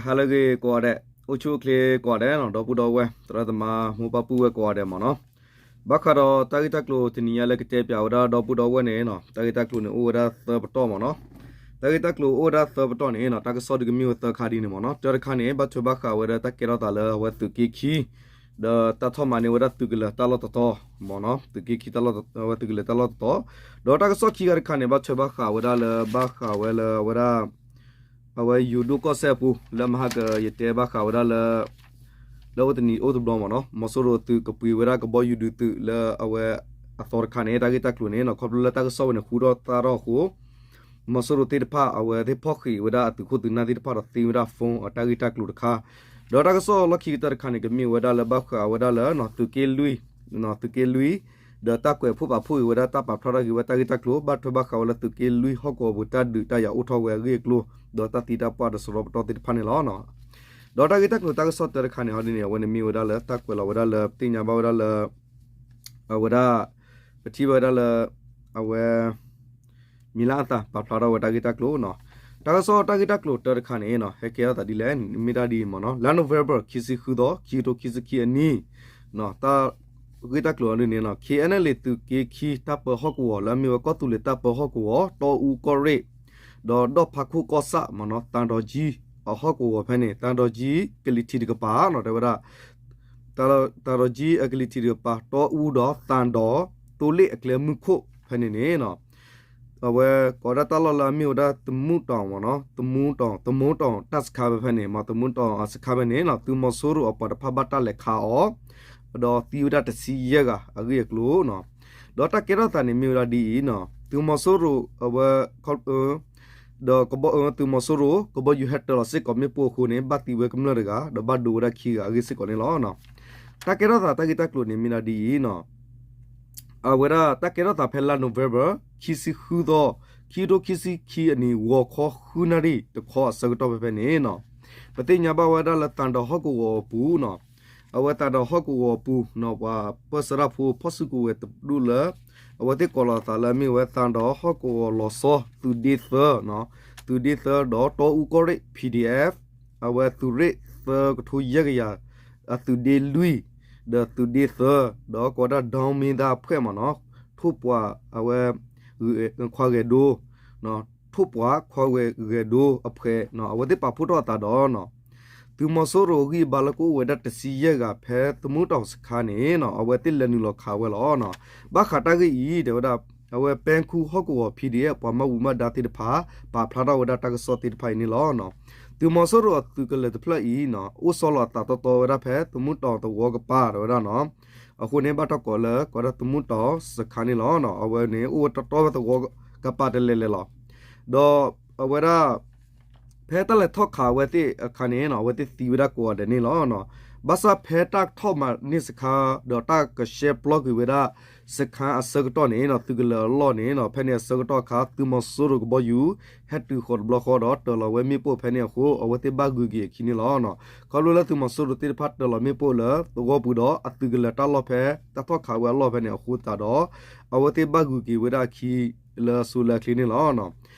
ဟါလၢအဂ့ၤကိးဂၤဒဲး, အိၣ်ဆူၣ်အိၣ်ချ့ကိးဂၤဒဲးနီၤ, ဒီပုၢ်ဒီဝဲၢ် သရၣ်သမါ မိၢ်ပၢ်ပုၢ်ဝဲၢ်ကိးဂၤဒဲးမ့ၢ်နီၤ. ဘၣ်ဃးဒီးတၢ်ဂ့ၢ်တၢ်ကျိၤတနံၤညါလၢကတဲပၠးဝဲဒၣ်ဒီပုၢ်ဒီဝဲၢ်န့ၣ်နီၤ, တၢ်ဂ့ၢ်တၢ်ကျိၤန့ၣ်အိၣ်ဝဲဒၣ်သၢပတီၢ်မ့ၢ်နီၤ. တၢ်ဂ့ၢ်တၢ်ကျိၤအိၣ်ဝဲဒၣ်သၢပတီၢ်န့ၣ်နီၤ, တၢ်ကစီၣ်ဒုးကမ့ၢ်ဝဲသၢခါဒ်န့ၣ်မ့ၢ်နီၤ. တၢတခါန့ၣ် ဘၣ်ထွဲဘၣ်ဃးဝဲဒၣ်တၢ်ကဲထီၣ်သးလၢအဝဲသုးက့ခံ ဒီးတၢ်ထီၣ်မၤန့ၢ်ဝဲဒၣ်သုးကလၢၤတၢ်လီၢ်တတီၤမ့ၢ်နီၤ, သုးက့ခံ အဝဲသုးကလၢၤတၢ်လီၢ်တတီၤ, ဒီးတၢ်ကစီၣ်ခံခါတခါန့ၣ် ဘၣ်ထွဲဘၣ်ဃးဝဲဒၣ်လၢ ဘၣ်ဃးဝဲလၢအဝဲဒၣ် အဝဲယိၤဒိၣ်ကီၢ်စဲၣ်အပူၤ လၢမဟါကယတဲဘၣ်ဃးဝဲဒၣ်လၢ လၢအိၣ်တနံၤအိၣ်တဘျီမ့ၢ်နီၤ, မီၤစိရိၤသုးကပှ့ၤဝဲဒၣ်ကဘီယူၤဒုးသုးလၢအဝဲအသီတခါန့ၣ် တၢ်ဂ့ၢ်တၢ်ကျိၤန့ၣ်နီၤ, ခီဖျိလၢတၢ်ကစီၣ်ဝဲန့ၣ် ဃူထီၣ်သါထီၣ်အဃိ မီၤစိရိၤသ့ၣ်တဖၣ် အဝဲသ့ၣ်ဖီၣ်ဃံးဝဲဒၣ်အသုးခိၣ်သုးနၢ်သ့ၣ်တဖၣ်ဒီးသံဝဲဒၣ် phone အတၢ်ဂ့ၢ်တၢ်ကျိၤတခါ, ဒီးတၢ်ကစီၣ်လီၢ်ခံကတၢၢ်တခါန့ၣ် ကမ့ၢ်ဝဲဒၣ်လၢဘၣ်ဃးဝဲဒၣ်လၢ သုးက့လွံၢ်, သုးက့လွံၢ်, ဒီးတၢ်ကွဲးဖှိၣ်ပာ်ဖှိၣ်က့ၤဝဲဒၣ်တၢ်ပာ်ဖျါထီၣ်က့ၤဝဲတၢ်ဂ့ၢ်တၢ်ကျိၤ ဘၣ်ထွဲဘၣ်ဃးဝဲလၢသုးက့လွံၢ်ဟီၣ်ကဝီၤပူၤတၢ်ဒုးတၢ်ယၤအိၣ်ထီၣ်ဝဲအဂ့ၢ်အကျိၤ, ဒီးတၢ်သံတၢ်ပှၢ်ဒီးစရီပတီၢ်သ့ၣ်တဖၣ်န့ၣ်လီၤ. ဒီးတၢ်ဂ့ၢ်တၢ်ကျိၤတၢ်ကစီၣ်တၢတခါန့ၣ် ဟီဒ်န့ၣ် အဝဲန့ၣ်မ့ၢ်ဝဲဒၣ်လၢတၢ်ကွဲးလီၤဝဲဒၣ်လၢ ပသ့ၣ်ညါဘၣ်ဝဲဒၣ်လၢ အဝဲဒၣ် ပထံၣ်ဘၣ်ဝဲဒၣ်လၢ အဝဲ မံၤလၢအသးပာ်ဖျါထီၣ်ဝဲတၢ်ဂ့ၢ်တၢ်ကျိၤနီၤ. တၢ်ကစီၣ်တၢ်ဂ့ၢ်တၢ်ကျိၤတၢတခါန့ၣ်နီၤ ဟဲကဲထီၣ်သးဒ်လဲၣ် မ့ၢ်ဒၣ်ဒ်အံၤမ့ၢ်နီၤ, လါနိၣ်ဝ့ဘၢၣ် ခံဆံဃုသီ ခံကထိခံဆံခံအနံၣ် တၢ်ဂ့ၢ်တၢ်ကျိၤအီၤဒ်န့ၣ်နီၤ ခ့ၣ်အဲၣ်အၣ်လ့ၣ် သုးက့ခံ တၢ်ပၢဟီၣ်ကဝီၤ လၢအမ့ၢ်ဝဲကီၢ်သူလ့ၤတၢ်ပၢဟီၣ်ကဝီၤ တီအူကီၢ်ရ့ၣ် ဒီးဒီၣ်ဖးခိၣ်ကီၢ်ဆၣ်မ့ၢ်နီၤ သံတောင်ကြီး အဟီၣ်ကဝီၤဖဲန့ၣ် သံတောင်ကြီး ကလံၤထံးတကပၤနီၤ တဲဝဲဒၣ် သံတောင်ကြီး အကလံၤထံးတကပၤ တီအူဒီးသံတောင် သိလ့ၣ်အကျဲမုၢ်ခိၣ်ဖဲန့ၣ်န့ၣ်နီၤ အဝဲကိးဒၣ်တၢ်လီၢ်လၢအမ့ၢ်ဝဲဒၣ် သမူးတောင် မ့ၢ်နီၤ သမူးတောင် သမူးတောင် တၢ်စခါဖဲဖဲန့ၣ် မ့ၢ် သမူးတောင် စခါဖဲန့ၣ်နီၤ သုးမီၤစိရိၤအပှၤတဖၣ်ဘၣ်တၢ်လဲၤခးအီၤ ဒီးသံဝဲဒၣ်တဆံယဲၢ်ဂၤအဂ့ၢ်အကျိၤနီၤ. ဒီးတၢ်ကဲထီၣ်သးန့ၣ်မ့ၢ်ဝဲဒၣ်ဒ်အံၤနီၤ သုးမီၤစိရိၤအဝဲ ဒီးကဘီ သုးမီၤစိရိၤ ကဘီယူၤဟဲတၢၤလီၤစ့ၢ်ကီးမ့ၣ်ပိၢ်အဃိန့ၣ် ဘၣ်သံဝဲကမျၢၢ်တဂၤ ဒီးဘၣ်ဒိဝဲဒၣ်ခံဂၤအဂ့ၢ်စ့ၢ်ကီးန့ၣ်လီၤ. တၢ်ကဲထီၣ်သးတၢ်ဂ့ၢ်တၢ်ကျိၤန့ၣ်မ့ၢ်ဒၣ်ဒ်အံၤနီၤ အဝဲဒၣ်တၢ်ကဲထီၣ်သးဖဲလါနိၣ်ဝ့ဘၢၣ် ခံဆံဃုသီ ခံကထိခံဆံခံအနံၣ် ဂီၤခီဃုနၣ်ရံၣ်တခီအဆၢကတီၢ်ဖဲဖဲန့ၣ်နီၤ ပသ့ၣ်ညါဘၣ်ဝဲဒၣ်လၢသံတောင်ဟီၣ်ကဝီၤအပူၤနီၤ အဝဲသံတောင်ဟီၣ်ကဝီၤအပူၤနီၤ ပှၤပၢၢ်ဆၢတၢ်ဖိဖီၣ်စုကဝဲၤတဒူၣ်လၢ အဝဲသ့ၣ်ကိးလီၤအသးလၢအမ့ၢ်ဝဲသံတောင်ဟီၣ်ကဝီၤလီၤဆီ သုးဒ့သၢ သုးဒ့သၢဒီးတီအူကီၢ်ရ့ၣ် PDF အဝဲသုးရ့ၣ်သၢကထိယဲၢ်ကယၤ အသုးဒ့လွံၢ် ဒီးသုးဒ့သၢ ဒီးကိးဝဲဒၣ်ဒီမ့ၢ်ဒၣ်ဖှဲၣ်မ့ၢ်နီၤ ထိၣ်ပှၤအဝဲ ခွါဂဲၤဒိ ထိၣ်ပှၤခွါဂဲၤဒိအဖှဲး အဝဲသ့ၣ်ပာ်ဖှိၣ်ထီၣ်အသးဒီး သုးမီၤစိရိၤအဂံၢ်အဘါလၢကအိၣ်ဝဲဒၣ်တဆံယဲၢ်ဂၤဖဲသမူးတောင်စခါန့ၣ် အဝဲသ့ၣ်လဲၤနုာ်လီၤခးဝဲလီၤ. ဘၣ်ဃးတၢ်ဂ့ၢ်အံၤ တဲဝဲဒၣ် အဝဲပဲခူၣ်ဟီၣ်ကဝီၤ PDF ပှၤမၤဘူၣ်မၤဒါသ့ၣ်တဖၣ် ပာ်ဖျါထီၣ်ဝဲဒၣ်တၢ်ကစီၣ်သ့ၣ်တဖၣ်အံၤန့ၣ်လီၤ. သုးမီၤစိရိၤအသုးကလၢၤတဖျၢၣ်အံၤ အိၣ်ဆီလီၤအသးတီတီဝဲဒၣ်ဖဲသမူးတောင်သဝီကပၤ တဲဝဲဒၣ်နီၤ အဃိန့ၣ် ဘၣ်တၢ်ကိးလၢ ကိးဒၣ်သမူးတောင်စခါန့ၣ်လီၤ. အဝဲန့ၣ်အိၣ်ဝဲတီတီဝဲသဝီကပၤတလဲၤလဲၤလီၤ. ဒီးအဝဲဒၣ် ဖဲတၢ်လဲၤထီၣ်ခးအဝဲသ့ၣ်အခါန့ၣ် အဝဲသ့ၣ်သံဝဲဒၣ်ကိးဂၤဒဲးန့ၣ်လီၤ. ဘၣ်ဆၣ်ဖဲတၢ်ထီၣ်မၤန့ၢ်စခါ ဒီးတၢ်ကဆှဲပျီကွံာ်ဝဲဒၣ် စခါအဆၢကတီၢ်န့ၣ် သုးကလၢၤအလီၢ်န့ၣ် ဖဲန့ၣ်အဆၢကတီၢ်အခါ သုးမီၤစိရိၤကဘီယူၤ ဟဲတုၤဃီၤတဘျီဃီဒီး တၢၤလီၤဝဲမ့ၣ်ပိၢ်ဖဲန့ၣ်အဃိ အဝဲသ့ၣ်ဘၣ်ဂုၤက့ၤအခံန့ၣ်လီၤ. ခီဖျိလၢသုးမီၤစိရိၤသ့ၣ်တဖၣ်တၢၤလီၤမ့ၣ်ပိၢ်လၢသဝီပူၤဒီး အသုးကလၢၤတၢ်လီၢ်ဖဲ တၢ်ထီၣ်ခးဝဲအလီၢ်ဖဲန့ၣ်အဃိသတးဒီး အဝဲသ့ၣ်ဘၣ်ဂုၤက့ၤဝဲဒၣ်အခံ လၢအစိၤလၢအချ့န့ၣ်လီၤ.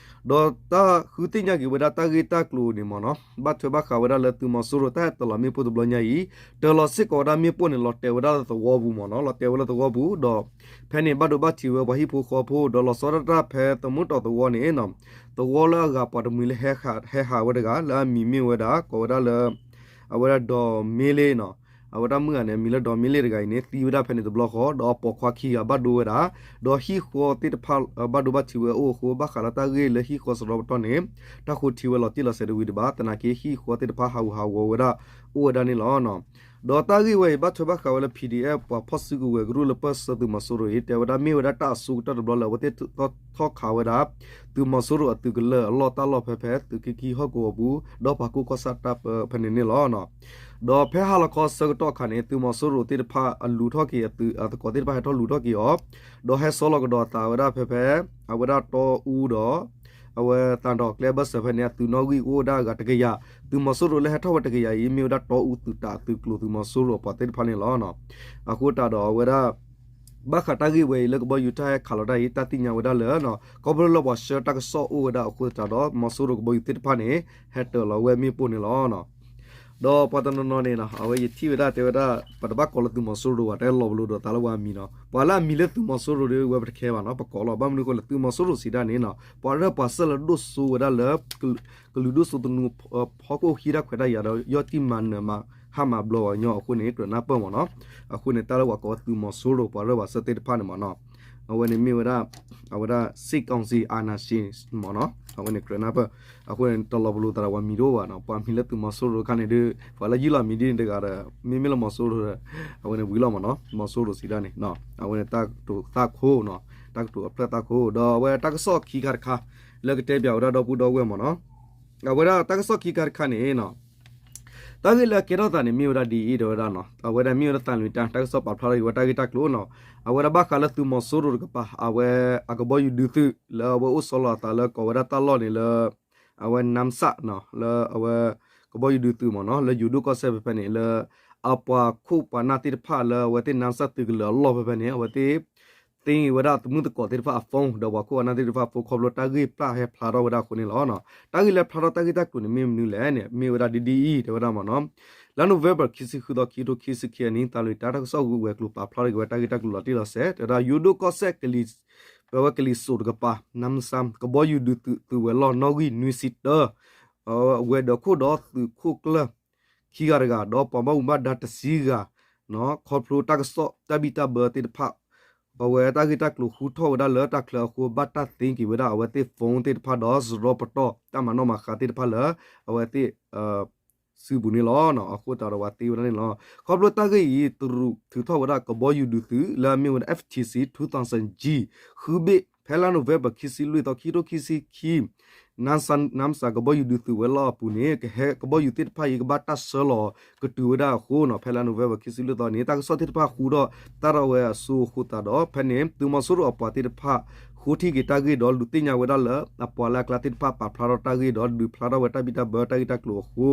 ဒီးတၢ်ဃုသ့ၣ်ညါက့ၤဝဲဒၣ်တၢ်ဂ့ၢ်တၢ်ကျိၤန့ၣ်မ့ၢ်နီၤ ဘၣ်ထွဲဘၣ်ဃးဝဲဒၣ်လၢသုးမီၤစိရိၤတၢ်ဟဲတၢၤလီၤမ့ၣ်ပိၢ်တဘျီညါအံၤ တၢၤလီၤစ့ၢ်ကီးဝဲဒၣ်မ့ၣ်ပိၢ်န့ၣ် လီၤတဲာ်ဝဲဒၣ်လၢသဝီပူၤမ့ၢ်နီၤ လီၤတဲာ်ဝဲလၢသဝီပူၤ ဒီးဖဲန့ၣ်ဘၣ်ဒိဘၣ်ထံးဝဲပှၤဟံၣ်ဖိဃီဖိ ဒီးလီၤဆီဒၣ်တၢ်ဖဲသမူးတီၤသဝီန့ၣ် သဝီလၢအဂၤပှၤတမှံၤလၢဟဲဟးဝဲတဂၤ လၢအမံၤမ့ၢ်ဝဲဒၣ် ကိးဝဲဒၣ်လၢ အဝဲဒၣ်ဒီးမ့လ့နီၤ အဝဲဒၣ်မုၣ်ဂၤန့ၣ် အမံၤလၢဒီးမ့လ့တဂၤအံၤန့ၣ် သံဝဲဒၣ်ဖဲန့ၣ်တဘျီဃီ ဒီးအပိာ်ခွါခံဂၤဘၣ်ဒိဝဲဒၣ် ဒီးဟံၣ်ဃီသ့ၣ်တဖၣ် ဘၣ်ဒိဘၣ်ထံးဝဲအိၣ်အဃိ ဘၣ်ဃးလၢတၢ်ဂ့ၢ်လၢဟံၣ်ဃီစရီပတီၢ်န့ၣ် တၢ်ဃိထံဝဲလီၤတံၢ်လီၤဆဲးတဝံၤတဘၣ် သနာ်က့ဟံၣ်ဃီသ့ၣ်တဖၣ်ဟးဂူာ်ဟးဂီၤဝဲဒၣ် အိၣ်ဝဲဒၣ်န့ၣ်လီၤ. ဒီးတၢ်ဂ့ၢ်ဝဲအံၤ ဘၣ်ထွဲဘၣ်ဃးဝဲလၢ PDF ပှၤဖီၣ်စုကဝဲၤကရူၢ်လၢပၢၢ်ဆၢသုးမီၤစိရိၤအံၤ တဲဝဲဒၣ်မ့ၢ်ဝဲဒၣ်တၢ်အဆိကတၢၢ်တဘျီလၢ အဝဲသ့ၣ်ထီၣ်ခးဝဲဒၣ် သုးမီၤစိရိၤအသုးကလၢၤအလီၢ်တၢ်လီၢ်ဖဲဖဲ သုးက့ခံဟီၣ်ကဝီၤပူၤ ဒီးဖးခိၣ်ကီၢ်ဆၣ်တၢ်ပၢဖဲန့ၣ်န့ၣ်လီၤ. ဒီးဖဲဟါလီၤခီဆၢကတီၢ်အခါန့ၣ် သုးမီၤစိရိၤသ့ၣ်တဖၣ်အလူၤထီၣ်က့ၤအသုး အသကိးသ့ၣ်တဖၣ်ဟဲထီၣ်လူၤထီၣ်က့ၤအီၤ ဒီးဟဲဆီလီၤကဒီးအသးဝဲဒၣ်ဖဲဖဲ အဝဲဒၣ်တီအူဒီး အဝဲသးဒီးကျဲဘၢၣ်စၢၤဖဲန့ၣ် အသုးနီၣ်ဂံၢ်ကအိၣ်ဝဲဒၣ်အဂၤတကယၤ သုးမီၤစိရိၤလၢဟဲထီၣ်ဝဲတကယၤအံၤ မ့ၢ်ဝဲဒၣ်တီအူသုးတၢ်အသုးကျိၤသုးမီၤစိရိၤအပှၤသ့ၣ်တဖၣ်န့ၣ်လီၤ. အဃိသတးဒီးအဝဲဒၣ် ဘၣ်ဃးတၢ်ဂ့ၢ်ဝဲအံၤလၢကဘီယူၤတၢ်ဟဲခးလီၤတၢ်အံၤ တၢ်သ့ၣ်ညါဝဲဒၣ်လၢ ခီဖျိလၢပှၤဆှၢတၢ်ကစီၣ်အိၣ်ဝဲဒၣ်အဃိသတးဒီး မီၤစိရိၤကဘီယူၤသ့ၣ်တဖၣ်န့ၣ် ဟဲတၢၤလီၤဝဲမ့ၣ်ပိၢ်န့ၣ်လီၤ. ဒီးပှၤတနီၤနီၤန့ၣ် အဝဲယထံၣ်ဝဲဒၣ်တဲဝဲဒၣ် ပတဘၣ်ကိးလၢသုးမီၤစိရိၤဘၣ် တဲလီၤပလိာ်ဒီးသးလၢပှၤအမံၤနီၤ ပှၤလၢအမံၤလၢသုးမီၤစိရိၤဒီး ဝဲပတခဲဘၣ်နီၤ ပကိးလီၤ ဘၣ်မနုၤအဃိလဲၣ် သုးမီၤစိရိၤစံးဒၣ်န့ၣ် ပှၤရၢၢ်ပှၤစၢၢ်လၢဒိၣ်စိဝဲဒၣ်လၢ ကလုာ်ဒိၣ်စိသနူ ဖီခိၣ်ဟံးတၢ်ခွဲးတၢ်ယာ်ဒီး ယီၢ်တံၢ်မၤနၢၤမၤဟးမၤဘျီပှၤကညီအဃိန့ၣ် ကြၢးနၢ်ပၢၢ်မ့ၢ်နီၤ အဃိန့ၣ် တၢ်လၢပှၤကိးဝဲသုးမီၤစိရိၤ ပှၤရၢၢ်ပှၤစၢၢ်သ့ၣ်တဖၣ်န့ၣ်မ့ၢ်နီၤ အဝဲန့ၣ်မ့ၢ်ဝဲဒၣ် အဝဲဒၣ် စစ်ကောင်စီအာဏာရှင် မ့ၢ်နီၤ အဝဲန့ၣ်ကြၢးနၢ်ပၢၢ် အဃိန့ၣ် တလီၤပလိာ်သးဒီးပှၤမံၤတအိၣ်ဘၣ်နီၤ ပှၤမံၤလၢသုးမီၤစိရိၤခါန့ၣ်ဒီး ပှၤလၢယုၢ်လီၤမံၤဒ်န့ၣ်တဂၤဒီး မ့မ့ၢ်လၢမီၤစိရိၤဒီး အဝဲန့ၣ်ဝံၤလီၤမ့ၢ်နီၤ မီၤစိရိၤစံးဒၣ်န့ၣ် အဝဲန့ၣ်တၢ်ကတိၤသၣ်ခိၣ်နီၤ တၢ်ကတိၤအဖျၢၣ်သၣ်ခိၣ် ဒီးအဝဲတၢ်ကစီၣ်ခံခါတခါ လၢကတဲပၠးဝဲဒၣ်ဒီပုၢ်ဒီဝဲၢ်မ့ၢ်နီၤ အဝဲဒၣ်တၢ်ကစီၣ်ခံခါတခါန့ၣ်နီၤ တၢ်ဂ့ၢ်လၢအကဲထီၣ်သးန့ၣ် မ့ၢ်ဝဲဒၣ်ဒ်အံၤ တဲဝဲဒၣ်နီၤ အဝဲဒၣ်မ့ၢ်ဝဲဒၣ်သံလွင်တိုင်း တၢ်ကစီၣ်ပာ်ဖျါထီၣ်က့ၤဝဲတၢ်ဂ့ၢ်တၢ်ကျိၤနီၤ အဝဲဒၣ်ဘၣ်ဃးလၢသုးမီၤစိရိၤတကပၤ အဝဲအကဘီယူၤဒုးသုး လၢအဝဲအိၣ်ဆီလီၤအသးလၢကိးဝဲဒၣ်တၢ်လီၢ်န့ၣ်လၢ အဝဲနါစၢ်နီၤ လၢအဝဲ ကဘီယူၤဒုးသုးမ့ၢ်နီၤ လၢယိၤဒိၣ်ကီၢ်စဲၣ်ဖဲဖဲန့ၣ် လၢအပှၤခိၣ်ပှၤနၢ်သ့ၣ်တဖၣ်လၢအဝဲသ့ၣ်နါစၢ်သုးကလၢၤအလီၢ်ဖဲဖဲန့ၣ် အဝဲသ့ၣ် သ့ဝဲဒၣ်သမုၣ်သကိးသ့ၣ်တဖၣ်အ phone ဒီးပှၤခိၣ်ပှၤနၢ်သ့ၣ်တဖၣ်အ phone ခီဖျိတၢ်ဂ့ၢ်ပျၢ်ဟဲဖျါထီၣ်ဝဲဒၣ်အဃိန့ၣ်လီၤ. တၢ်ဂ့ၢ်လၢဖျါထီၣ်တၢ်ဂ့ၢ်တၢ်ကျိၤန့ၣ် မ့ၢ်မနုၤလဲၣ်န့ၣ် မ့ၢ်ဝဲဒၣ်ဒ်ဒ်အံၤ တဲဝဲဒၣ်မ့ၢ်နီၤ လါ November ခံဆံဃုသီ ခံကထိခံဆံခံအနံၣ် သံလွင်တိုင်း တၢ်ကစီၣ်ဝဲၤကျိၤပာ်ဖျါထီၣ်က့ၤဝဲတၢ်ဂ့ၢ်တၢ်ကျိၤလီၤတံၢ်လီၤဆဲး တဲဝဲဒၣ်ယိၤဒိၣ်ကီၢ်စဲၣ် ပဝဲကလံၤစိးတကပၤ နါစၢ် ကဘီယူၤဒုးသုးဝဲၤလီၢ်နီၣ်ဂံၢ်နွံဆံတၢ ဝဲၤဒၢးခိၣ်ဒီးသုးခိၣ်ကျၢၢ်ခံဂၤတဂၤ ဒီးပှၤဘၣ်မူဘၣ်ဒါတဆံဂၤ ခီဖျိတၢ်ကစီၣ်တၢ်ဘံၣ်တၢ်ဘၢသ့ၣ်တဖၣ် အဝဲတၢ်ဂ့ၢ်တၢ်ကျိၤဃုထီၣ်ဝဲဒၣ်လၢတၢ်ချၢအဃိ ဘၣ်တၢ်သ့က့ၤဝဲဒၣ်အဝဲသ့ၣ် phone သ့ၣ်တဖၣ်ဒီးစရီပတီၢ်တၢ်မၤနီၣ်မၤဃါသ့ၣ်တဖၣ်လၢ အဝဲသ့ၣ် စုပူၤန့ၣ်လီၤ. အဃိသတးဒီးပှၤသ့ဝဲဒၣ်န့ၣ်လီၤ. ခီဖျိတၢ်ဂ့ၢ်အံၤ တရူးထုးထီၣ်ဝဲဒၣ်ကဘီယူၤဒုးသုးလၢအမ့ၢ်ဝဲဒၣ် F T C two thousand G ဃုဘ့ၣ် ဖဲလါ November ခံဆံလွံၢ်သီ ခံကထိခံဆံခံ နါစၢ် ကဘီယူၤဒုးသုးဝဲၤလီၢ်အပူၤန့ၣ် ကဟဲကဘီယူၤသ့ၣ်တဖၣ်အံၤ ကဘၣ်တၢ်ဆှၢလီၤကတုၤဝဲဒၣ်အဃိနီၤ ဖဲလါ November ခံဆံလွံၢ်သီန့ၣ် တၢ်ကစီၣ်သ့ၣ်တဖၣ်ဃုထီၣ်တၢ်ထီၣ်ဝဲအစိၤအဃိသတးဒီး ဖဲန့ၣ် သုးမီၤစိရိၤအပှၤသ့ၣ်တဖၣ် ဃိထံၣ်က့ၤတၢ်ဂ့ၢ်ဒီးလူၤသ့ၣ်ညါဝဲဒၣ်လၢ အပှၤလၢအကျါသ့ၣ်တဖၣ်ပာ်ဖျါထီၣ်တၢ်ဂ့ၢ်ဒီးဒုးဖျါထီၣ်ဝဲတၢ်ဘံၣ်တၢ်ဘၢတၢ်ဂ့ၢ်တၢ်ကျိၤအဃိ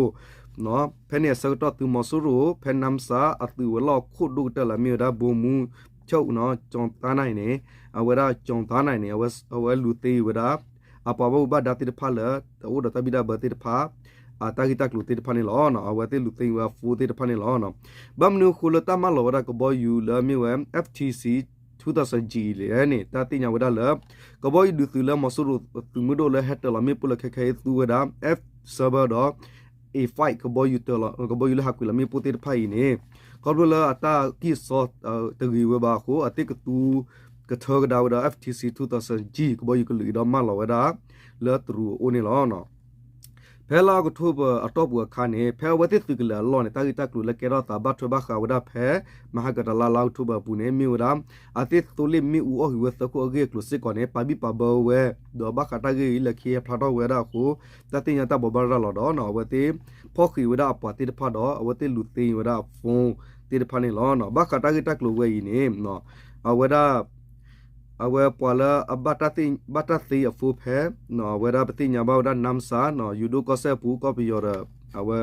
ဖဲန့ၣ်အဆၢကတီၢ်သုးမီၤစိရိၤ ဖဲနါစၢ်အသုးဝဲၤလီၢ်ခိၣ်ဒိၣ်ကတၢၢ်လၢအမ့ၢ်ဝဲဒၣ် ဗိုလ်မှူးချုပ် ကၠီၤသးနၢၣ်န့ၣ် အဝဲဒၣ်ကၠီၤသးနၢၣ်န့ၣ် အဝဲလူၤသ့ဝဲဒၣ် အပှၤဘၣ်မူဘၣ်ဒါသ့ၣ်တဖၣ်လၢ တအိၣ်ဒီးတၢ်ဘံၣ်တၢ်ဘၢသ့ၣ်တဖၣ် အတၢ်ဂ့ၢ်တၢ်ကျိၤသ့ၣ်တဖၣ်န့ၣ်လီၤ. အဝဲသ့ၣ်လူၤသ့ဝဲအ phone သ့ၣ်တဖၣ်န့ၣ်လီၤ. ဘၣ်မနုၤအဃိလၢတၢ်မၢလီၤဝဲဒၣ်ကဘီယူၤလၢအမ့ၢ်ဝဲ F T C two thousand G လဲၣ်န့ၣ် တၢ်သ့ၣ်ညါဝဲဒၣ်လၢ ကဘီယူၤဒုးသုးလၢမီၤစိရိၤသုးမုၢ်ဒိၣ်လၢဟဲတၢၤလီၤမ့ၣ်ပိၢ်လၢခဲခဲအံၤသူဝဲဒၣ် F seven ဒီး A five ကဘီယူၤလၢဟးကွံာ်လီၤမ့ၣ်ပိၢ်သ့ၣ်တဖၣ်အံၤန့ၣ် ခီဖျိလၢအတၢ်ကံၢ်စီတဂ့ၤဝဲဘၣ်အဃိ အသ့ၣ်ကသူကထၢကဒါဝဲဒီး F T C two thousand G ကဘီယူၤကလုာ်အံၤဒီးမၢလီၤဝဲဒၣ် လၢတရူးအအိၣ်န့ၣ်လီၤ. ဖဲလါအီးကထိဘၢၣ်အတီၢ်ပူၤအခါန့ၣ် ဖဲအဝဲသ့ၣ်သုးကလၢၤအလီၢ်န့ၣ် တၢ်ဂ့ၢ်တၢ်ကျိၤလၢကဲထီၣ်သးဘၣ်ထွဲဘၣ်ဃးဝဲဒၣ်ဖဲ မဟါကတလါလါအီးကထိဘၢၣ်အပူၤန့ၣ် မ့ၢ်ဝဲဒၣ် အသ့ၣ်သိလ့ၣ်မ့ၣ်အူအီၣ်ဃုာ်ဝဲသၢခိၣ်အဂ့ၢ်အကျိၤစ့ၢ်ကီးန့ၣ် ပာ်ဘံၣ်ပာ်ဘၢဝဲ ဒီးဘၣ်ဃးတၢ်ဂ့ၢ်အံၤလၢခံဟဲဖျါထီၣ်ဝဲဒၣ်အဃိ တၢ်သ့ၣ်ညါတၢ်ဘိးဘၣ်ရၤလီၤဒီး အဝဲသ့ၣ်ဖီၣ်ဃံးဝဲဒၣ်အပှၤသ့ၣ်တဖၣ်ဒီး အဝဲသ့ၣ်လူၤသ့ဝဲဒၣ်အ phone သ့ၣ်တဖၣ်န့ၣ်လီၤ. ဘၣ်ဃးတၢ်ဂ့ၢ်တၢ်ကျိၤဝဲအံၤန့ၣ် အဝဲဒၣ် အဝဲပှၤလၢအဘၣ်တၢ်သ့ ဘၣ်တၢ်သ့အ phone ဖဲ အဝဲဒၣ်ပသ့ၣ်ညါဘၣ်ဝဲဒၣ် နါစၢ် ယိၤဒိၣ်ကီၢ်စဲၣ်အပူၤ ကီၢ်ပယီၤဒီး အဝဲ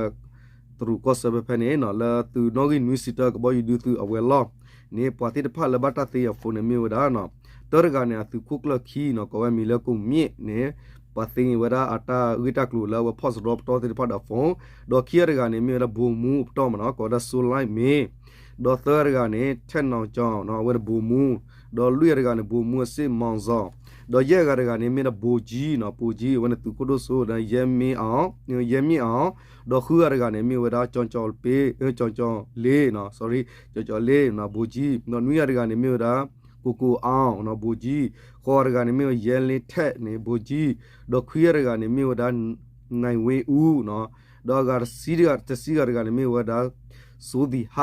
တရူးကီၢ်စဲၣ်ဖဲဖဲန့ၣ် လၢသုးနီၣ်ဂံၢ်နွံဆံတၢ ကဘီယူၤဒုးသုးအဝဲၤလီၢ်န့ၣ် ပှၤသ့ၣ်တဖၣ်လၢဘၣ်တၢ်သ့အ phone န့ၣ်မ့ၢ်ဝဲဒၣ် တၢတဂၤန့ၣ် အသုးခိၣ်ကျၢၢ်ခံနီၤ ကိးဝဲမံၤလၢကိၣ်မ့ၣ်န့ၣ် ပှၤသ့ဝဲဒၣ်အတၢ်ဂ့ၢ်တၢ်ကျိၤလၢအဝဲဖီၣ်စရီပတီၢ်သ့ၣ်တဖၣ်ဒီး phone ဒီးခံဂၤတဂၤန့ၣ် မ့ၢ်ဝဲဒၣ် ဗိုလ်မှူး အပတီၢ်မ့ၢ်နီၤ ကိးဝဲဒၣ် စိုးလင်းမေ ဒီးသၢဂၤတဂၤန့ၣ် ထက်နောင်ကျော်နီၤ အဝဲန့ၣ် ဗိုလ်မှူး ဒီးလွံၢ်ဂၤတဂၤန့ၣ် ဗိုလ်မှူးအစစ် မောင်ဇော် ဒီးယဲၢ်ဂၤတဂၤန့ၣ် မ့ၢ်ဒၣ် ဗိုလ်ကြီးနီၤ ဗိုလ်ကြီး အဝဲန့ၣ်သုးခိၣ်ဒိၣ်စိ ရဲမင်းအောင် ရဲမြင့်အောင် ဒီးဃုဂၤတဂၤန့ၣ် မ့ၢ်ဝဲဒၣ် ကၠီၤကၠီၤလ့ ကၠီၤကၠီၤလ့နီၤ sorry ကၠီၤကၠီၤလ့နီၤ ဗိုလ်ကြီး ဒီးနွံဂၤတဂၤန့ၣ် မ့ၢ်ဝဲဒၣ် ကိုကိုအောင်နီၤ ဗိုလ်ကြီး ဃိးဂၤတဂၤန့ၣ် မ့ၢ်ဝဲ ရဲလင်းထက်န့ၣ် ဗိုလ်ကြီး ဒီးခွံဂၤတဂၤန့ၣ် မ့ၢ်ဝဲဒၣ် နိုင်ဝင်းဦးနီၤ ဒီးအဂၤတဆံဂၤတဂၤန့ၣ် မ့ၢ်ဝဲဒၣ် စိုးသီဟ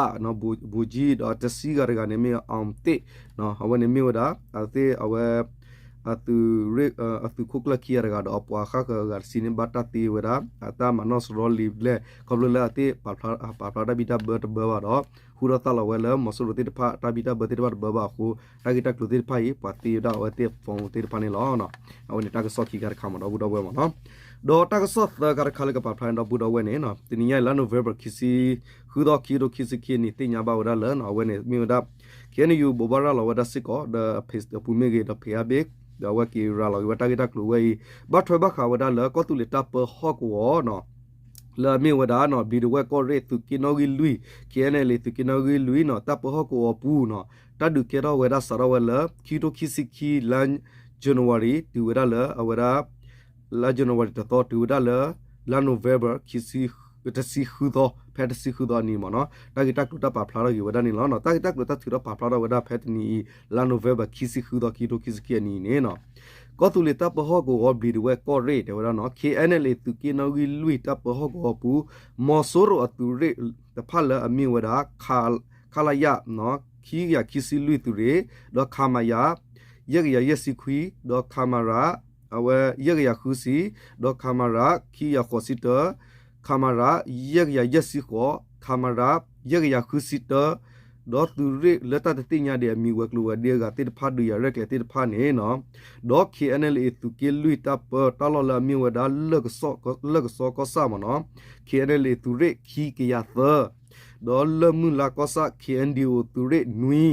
ဗိုလ်ကြီး ဒီးတဆံဂၤတဂၤန့ၣ် မ့ၢ်ဝဲ အောင်သစ် အဝဲန့ၣ်မ့ၢ်ဝဲဒၣ် အသ့ၣ်အဝဲ အသုး အသုးခိၣ်ကျၢၢ်ခံဂၤတဂၤဒီးအပှၤဃၣ်ဃၢၤအဂၤတဆံန့ၣ် ဘၣ်တၢ်သ့ဝဲဒၣ် အတၢ်မၤနီၣ်စရီလံာ်လဲၢ် ခီဖျိလၢအသ့ၣ်ပာ်ဖျါ ပာ်ဖျါတၢ်ဘံၣ်တၢ်ဘၢတဘၢဘၣ်ဒီး ဃုထီၣ်သၣ်လီၤဝဲလၢမီၤစိရိၤသ့ၣ်တဖၣ် တၢ်ဘံၣ်တၢ်ဘၢသ့ၣ်တဖၣ်တဘၢဘၣ်အဃိ တၢ်ဂ့ၢ်တၢ်ကျိၤသ့ၣ်တဖၣ်အံၤ ပှၤသ့ဝဲဒၣ်အဝဲသ့ၣ် phone သ့ၣ်တဖၣ်န့ၣ်လီၤ. အဝဲန့ၣ်တၢ်ကစီၣ်ခံခါတခါမ့ၢ်ဒီပုၢ်ဒီဝဲၢ်မ့ၢ်နီၤ ဒီးတၢ်ကစီၣ်သၢခါတခါလၢကပာ်ဖျါန့ၣ်ဒီပုၢ်ဒီဝဲၢ်န့ၣ် တနံၤညါအံၤလါ November ခံဆံဃု တဆံဃုသီ ခံကထိခံဆံခံအနံၣ် သ့ၣ်ညါဘၣ်ဝဲဒၣ်လၢ အဝဲန့ၣ်မ့ၢ်ဝဲဒၣ် ခ့ၣ်အဲၣ်ယူၣ် ဘိးဘၣ်ရၤလီၤဝဲဒၣ်စ့ၢ်ကီး ဒီး page အပူၤမ့ၢ်ဂ့ၤ ဒီး page update ဒီးအဝဲက့ၤရၤလီၤက့ၤဝဲတၢ်ဂ့ၢ်တၢ်ကျိၤဝဲအံၤ ဘၣ်ထွဲဘၣ်ဃးဝဲဒၣ်လၢကီၢ်သူလ့ၤတၢ်ပၢဟီၣ်ကဝီၤ လၢအမ့ၢ်ဝဲဒၣ် ဘျံးဒဝဲၢ်ကီၢ်ရ့ၣ် သုးက့နီၣ်ဂံၢ်လွံၢ် ခ့ၣ်အဲၣ်ယူၣ် သုးက့နီၣ်ဂံၢ်လွံၢ်နီၤ တၢ်ပၢဟီၣ်ကဝီၤပူၤနီၤ တၢ်ဒုးကဲထီၣ်ဝဲဒၣ်စးထီၣ်ဝဲလၢ ခံကထိခံဆံခံ လါ January တုၤဝဲဒၣ်လၢအဝဲဒၣ် လါ January တသီ တုၤဝဲဒၣ်လၢ လါ November ခံဆံ တဆံဃုသီ ဖဲတဆံဃုသီအနံၤမ့ၢ်နီၤ တၢ်ဂ့ၢ်တၢ်ကျိၤတၢ်ပာ်ဖျါထီၣ်က့ၤဝဲဒၣ်န့ၣ်လီၤ. တၢ်ဂ့ၢ်တၢ်ကျိၤတၢ်ထုးထီၣ်ပာ်ဖျါထီၣ်ဝဲဒၣ်ဖဲတနံၤအံၤ လါ November ခံဆံဃုသီ ခံကထိခံဆံခံအနံၤန့ၣ်နီၤ ကီၢ်သူလ့ၤတၢ်ပၢဟီၣ်ကဝီၤ ဘျံးဒဝဲၢ်ကီၢ်ရ့ၣ် တဲဝဲဒၣ်နီၤ ခ့ၣ်အဲၣ်ယူၣ် သုးက့နီၣ်ဂံၢ်လွံၢ် တၢ်ပၢဟီၣ်ကဝီၤပူၤ မီၤစိရိၤအသုးရ့ၣ်တဖၣ်လၢအမ့ၢ်ဝဲဒၣ် ခလရ ခံကယၤခံဆံလွံၢ်သုးရ့ၣ် ဒီး ခမရ ယဲၢ်ကယၤယဲၢ်ဆံခွံ ဒီး ခမရ အဝဲ ယဲၢ်ကယၤဃုဆံ ဒီး ခမရ ခံကယၤဃိးဆံတၢ ခမရ ယဲၢ်ကယၤယဲၢ်ဆံဃိး ခမရ ယဲၢ်ကယၤဃုဆံတၢ ဒီးသုးရ့ၣ်လၢတၢ်တသ့ၣ်ညါဒံးအမံၤဝဲၤကျိၤဝဲၤဒ့အဂၤသ့ၣ်တဖၣ် ဒုးယၤရဲၣ်ကျဲၤသ့ၣ်တဖၣ်န့ၣ်နီၤ ဒီး ခ့ၣ်အဲၣ်ယူၣ် သုးက့လွံၢ်တၢ်ပၢတၢ်လီၢ်လၢအမ့ၢ်ဝဲဒၣ် လၢၢ်ကစီၣ်ကီၢ်ဆၣ်မ့ၢ်နီၤ ခ့ၣ်အဲၣ်ယူၣ် သုးရ့ၣ်ခံကယၤသၢ ဒီးလၢၢ်မုၢ်လါကီၢ်ဆၣ် ခ့ၣ်အဲၣ်ယူၣ် သုးရ့ၣ်နွံ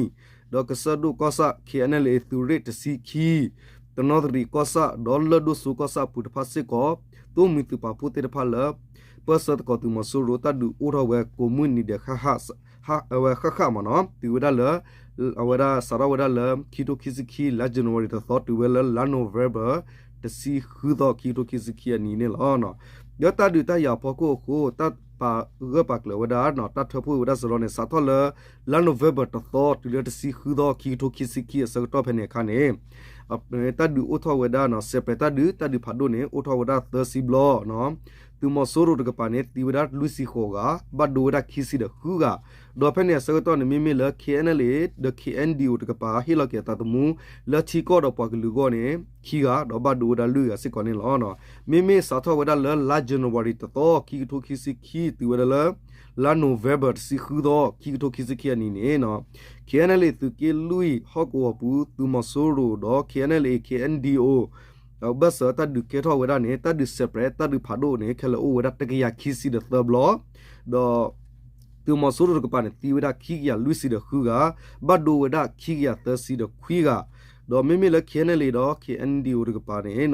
ဒီးကစၢၢ်ဒိၣ်ကီၢ်ဆၣ် ခ့ၣ်အဲၣ်ယူၣ် သုးရ့ၣ်တဆံခံ တနီသရံၣ်ကီၢ်ဆၣ် ဒီးလၢၢ်ဒိၣ်စိကီၢ်ဆၣ်အပူၤတဖၣ်စ့ၢ်ကီး သိၣ်မှံၤသုးပာ်ဖှိၣ်သ့ၣ်တဖၣ်လၢ ပၢၢ်ဆၢသကိးသုးမီၤစိရိၤ တၢ်ဒုးအိၣ်ထီၣ်ဝဲကိးမုၢ်နံၤဒဲး ဝဲဃၣ်ဃၣ်မ့ၢ်နီၤ တုၤဝဲဒၣ်လၢ အဝဲဒၣ်စးထီၣ်ဝဲဒၣ်လၢ ခံကထိခံဆံခံ လါ January တသီ တုၤဝဲလၢလါ November တဆံဃုသီ ခံကထိခံဆံခံအနံၤန့ၣ်လီၤ. ဒီးတၢ်ဒုးတၢ်ယၤအဖီခိၣ်အဃိ တၢ်ပာ်ဂၢၢ်ပာ်ကျၢၤဝဲဒၣ် တၢ်ထၢဖှိၣ်ဝဲဒၣ်စရီန့ၣ် စးထီၣ်လၢ လါ November တသီ တုၤလၢတဆံဃုသီ ခံကထိခံဆံခံအဆၢကတီၢ်ဖဲန့ၣ်အခါန့ၣ် တၢ်ဒုးအိၣ်ထီၣ်ဝဲဒၣ် စဲးပြဲးတၢ်ဒုး တၢ်ဒုးဖးဒိၣ်န့ၣ် အိၣ်ထီၣ်ဝဲဒၣ်သၢဆံဘျီ သုးမီၤစိရိၤတကပၤန့ၣ် သံဝဲဒၣ်လွံၢ်ဆံဃိးဂၤ ဘၣ်ဒိဝဲဒၣ်ခံဆံဒီးဃုဂၤ ဒီးဖဲန့ၣ်အဆၢကတီၢ်န့ၣ် မ့မ့ၢ်လၢ ခ့ၣ်အဲၣ်ယူၣ် ဒီး ခ့ၣ်အဲၣ်ယူၣ် တကပၤ ဟ့ၣ်လီၤက့ၤအသးသမူ လၢထံကီၢ်ဒီးပှၤကလုာ်အဂီၢ်န့ၣ် ခံဂၤ ဒီးဘၣ်ဒိဝဲဒၣ်လွံၢ်ဂၤစ့ၢ်ကီးန့ၣ်လီၤ. မ့မ့ၢ်စးထီၣ်ဝဲဒၣ်လၢလါ January တသီ ခံကထိခံဆံခံ တုၤဝဲဒၣ်လၢ လါ November တဆံဃုသီ ခံကထိခံဆံခံအနံၤန့ၣ် ခ့ၣ်အဲၣ်ယူၣ် သုးက့လွံၢ် ဟီၣ်ကဝီၤပူၤ သုးမီၤစိရိၤဒီး ခ့ၣ်အဲၣ်ယူၣ် ခ့ၣ်အဲၣ်ယူၣ် ဘၢၣ်စၢၤတၢ်ဒုးကဲထီၣ်ဝဲဒၣ်န့ၣ် တၢ်ဒုးစဲးပြဲး တၢ်ဒုးဖးဒိၣ်န့ၣ် ခဲလၢာ်အိၣ်ဝဲဒၣ်တကယၤခံဆံဒီးသၢဘျီ ဒီး သုးမီၤစိရိၤတကပၤန့ၣ် သံဝဲဒၣ်ခံကယၤလွံၢ်ဆံဒီးဃုဂၤ, ဘၣ်ဒိဝဲဒၣ်ခံကယၤသၢဆံဒီးခွံဂၤ, ဒီးမ့မ့ၢ်လၢ ခ့ၣ်အဲၣ်ယူၣ် ဒီး ခ့ၣ်အဲၣ်ယူၣ် တကပၤန့ၣ်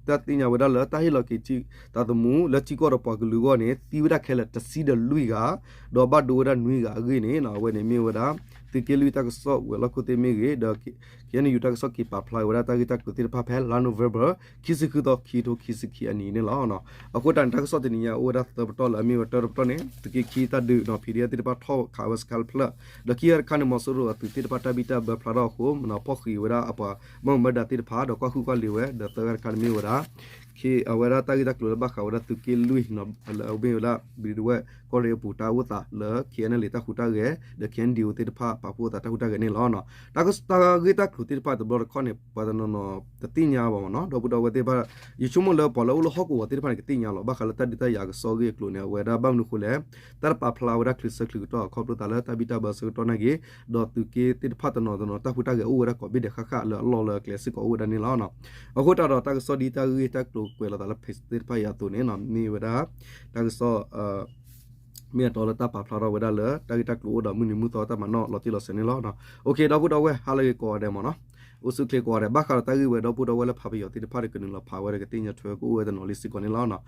တၢ်သ့ၣ်ညါဝဲဒၣ်လၢတၢ်ဟ့ၣ်လီၤက့ၤသးသမူ လၢထံကီၢ်ဒီးပှၤကလုာ်အဂီၢ်န့ၣ် သံဝဲဒၣ်ခဲလၢာ်တဆံဒီးလွံၢ်ဂၤ, ဒီးဘၣ်ဒိဝဲဒၣ်နွံဂၤအဂ့ၢ်န့ၣ် အဝဲန့ၣ်မ့ၢ်ဝဲဒၣ် သုးက့လွံၢ်တၢ်ကစီၣ်ဝဲၤလီၢ်ခိၣ်သ့ၣ်မ့ၢ်ဂ့ၤ, ဒီး ခ့ၣ်အဲၣ်ယူၣ် တၢ်ကစီၣ်က့ၤပာ်ဖျါဝဲဒၣ်တၢ်ဂ့ၢ်တၢ်ကျိၤသ့ၣ်တဖၣ်ဖဲလါ November ခံဆံဃုသီ ခံကထိခံဆံခံအနံၤန့ၣ်လီၤ. အဃိတၢ်န့ၣ် တၢ်ကစီၣ်တနံၤညါအိၣ်ဝဲဒၣ်သၢပတီၢ်လၢအမ့ၢ်ဝဲတၢတပတီၢ်န့ၣ် သုးက့ခံတၢ်ဒုး PDF သ့ၣ်တဖၣ်ထီၣ်ခးဝဲစခါတဖျၢၣ်, ဒီးခံဂၤတခါန့ၣ် မီၤစိရိၤအသုးသ့ၣ်တဖၣ်တၢ်ဘံၣ်တၢ်ဘၢဖျါထီၣ်အဃိ ဖီၣ်ဃံးဝဲဒၣ်အပှၤဘၣ်မူဘၣ်ဒါသ့ၣ်တဖၣ် ဒီးကွၢ်ဟုၣ်ကွၢ်လ့ၤဝဲ, ဒီးသၢဂၤတခါန့ၣ်မ့ၢ်ဝဲဒၣ် အဝဲဒၣ်တၢ်ဂ့ၢ်တၢ်ကျိၤလၢဘၣ်ဃးဝဲဒၣ်သုးက့လွံၢ် လၢအမ့ၢ်ဝဲဒၣ် ဘျံးဒဝဲၢ်ကီၢ်ရ့ၣ်အပူၤ တၢ်အိၣ်သးလၢ ခ့ၣ်အဲၣ်ယူၣ် တၢ်ဟူးတၢ်ဂဲၤ ဒီး ခ့ၣ်အဲၣ်ယူၣ် သ့ၣ်တဖၣ်ပာ်ဖှိၣ်အသးတၢ်ဟူးတၢ်ဂဲၤန့ၣ်လီၤ. တၢ်ဂ့ၢ်တၢ်ကျိၤသ့ၣ်တဖၣ်တဘျီတခီၣ်န့ၣ် ပှၤတနီၤနီၤတသ့ၣ်ညါဘၣ်မ့ၢ်နီၤ, ဒီပုၢ်ဒီဝဲၢ်သ့ၣ်တဖၣ် ယဆိကမိၣ်လၢပှၤလၢအိၣ်လၢဟီၣ်ကဝီၤသ့ၣ်တဖၣ်န့ၣ် ကသ့ၣ်ညါလီၤ. ဘၣ်ဃးလၢတၢ်ဒုးတၢ်ယၤကစီၣ်အဂ့ၢ်အကျိၤန့ၣ် အဝဲဒၣ်ဘၣ်မနုၤအဃိလဲၣ်, တၢ်တပာ်ဖျါဝဲဒၣ်ချုးဆၢချုးကတီၢ်အခီဖျိသးလၢတၢ်ဘံၣ်တၢ်ဘၢအဆၢကတီၢ်နာ်က့, ဒီးသုးက့သ့ၣ်တဖၣ်တနီၤတနီၤ တၢ်ဟူးတၢ်ဂဲၤအိၣ်ဝဲဒၣ်ကိးဘ့ၣ်ဒဲးဃၣ်ဃၣ်လၢအလီၢ်လၢအကျဲစ့ၢ်ကီးအိၣ်ဝဲဒၣ်န့ၣ်လီၤ. အဃိတၢ်ဒီးတၢ်ကစီၣ်ဒ်တၢ်ဂ့ၢ်တၢ်ကျိၤ ကွဲးလီၤသးလၢ page သ့ၣ်တဖၣ်အံၤအသိးန့ၣ် မ့ၢ်ဝဲဒၣ် တၢ်ကစီၣ် မ့ၢ်အတီလၢတၢ်ပာ်ဖျါထီၣ်ဝဲဒၣ်လၢ တၢ်ဂ့ၢ်တၢ်ကျိၤအိၣ်ဒီးမုၢ်နံၤမုၢ်သီတၢ်မၤနီၣ်လီၤတံၢ်လီၤဆဲးန့ၣ်လီၤ. ဒီပုၢ်ဒီဝဲၢ် ဟါလၢဂ့ၤကိးဂၤဒဲးမ့ၢ်နီၤ, အိၣ်ဆူၣ်ချ့ကိးဂၤဒဲး ဘၣ်ဃးဒီးတၢ်ဂ့ၢ်ဝဲဒီပုၢ်ဒီဝဲၢ်လၢဖးပယီၤသ့ၣ်တဖၣ်ဒီး ကနုာ်လီၤဖးဝဲဒီးကသ့ၣ်ညါထွဲကအိၣ်ဝဲတနီၤလံစ့ၢ်ကီးန့ၣ်လီၤ.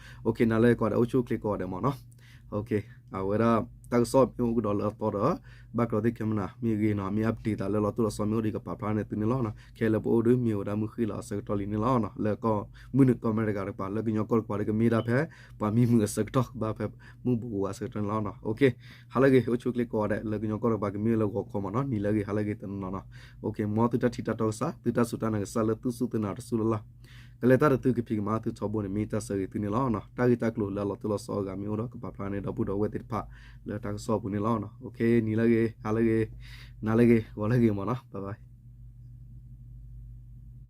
နၤလၢကိးဂၤဒဲး အိၣ်ဆူၣ်ချ့ကိးဂၤဒဲးမ့ၢ်နီၤ. အဝဲဒၣ်တၢ်ကစီၣ်မ့ၢ်အိၣ်ကဒီးလၢအသီဒီး ဘၣ်ကျီသ့ၣ်ခဲမနၤမ့ၢ်ဂ့ၤနီၤ, မ့ၢ် update သးလၢလီၤတိၢ်လီၤဆီမ့ၢ်အိၣ်ဒီး ကပာ်ဖျါန့ၢ်သုန့ၣ်လီၤ. ခဲလၢာ်ပအိၣ်ဒီးမ့ၢ်ဝဲဒၣ်မုၢ်ဃ့ၢ်လီၤအဆၢကတီၢ်လံန့ၣ်လီၤ. လၢကီၢ်မုၢ်နုာ်ကီၢ်အမဲရကၤတကပၤ လၢကညီကီၢ်တကပၤဒီးကမ့ၢ်ဒၣ်ဖဲ ပှၤမံမုာ်အဆၢကတီၢ်ကဘၣ်ဖဲမုၢ်ဘူးကဝၤအဆၢကတီၢ်န့ၣ်လီၤ. ဟါလၢဂ့ၤ အိၣ်ဆူၣ်ချ့ကိးဂၤဒဲး လၢကညီကီၢ်တကပၤကမ့ၢ်လၢဂီၤခီမ့ၢ်နီၤ, နံၤလၢဂ့ၤ ဟါလၢဂ့ၤတနီၤနီၤ. မ်သုတၢ်ထံၣ်တၢ်တီကစၢ် သုတၢ်စူၢ်တၢ်နာ်ကစၢ်လၢသုစူၢ်သုနာ်တစူၢ်လၢ်လၢ် ကလဲၤတၢ်တသုကဖံးကမၤသုထီဘိန့ၣ် မ့ၢ်တၢ်ဆၢဂ့ၤသုန့ၣ်လီၤ. တၢ်ဂ့ၢ်တၢ်ကျိၤလၢအလီၤတိၢ်လီၤဆီအဂၤမ့ၢ်အိၣ်ဒီး ကပာ်ဖျါန့ၢ်ဒီပုၢ်ဒီဝဲၢ်သ့ၣ်တဖၣ် လၢတၢ်ကစီၣ်အပူၤန့ၣ်လီၤ. နံၤလၢဂ့ၤ ဟါလၢဂ့ၤ နၤလၢဂ့ၤ ဂီၤလၢဂ့ၤမ့ၢ်နီၤ. Bye bye.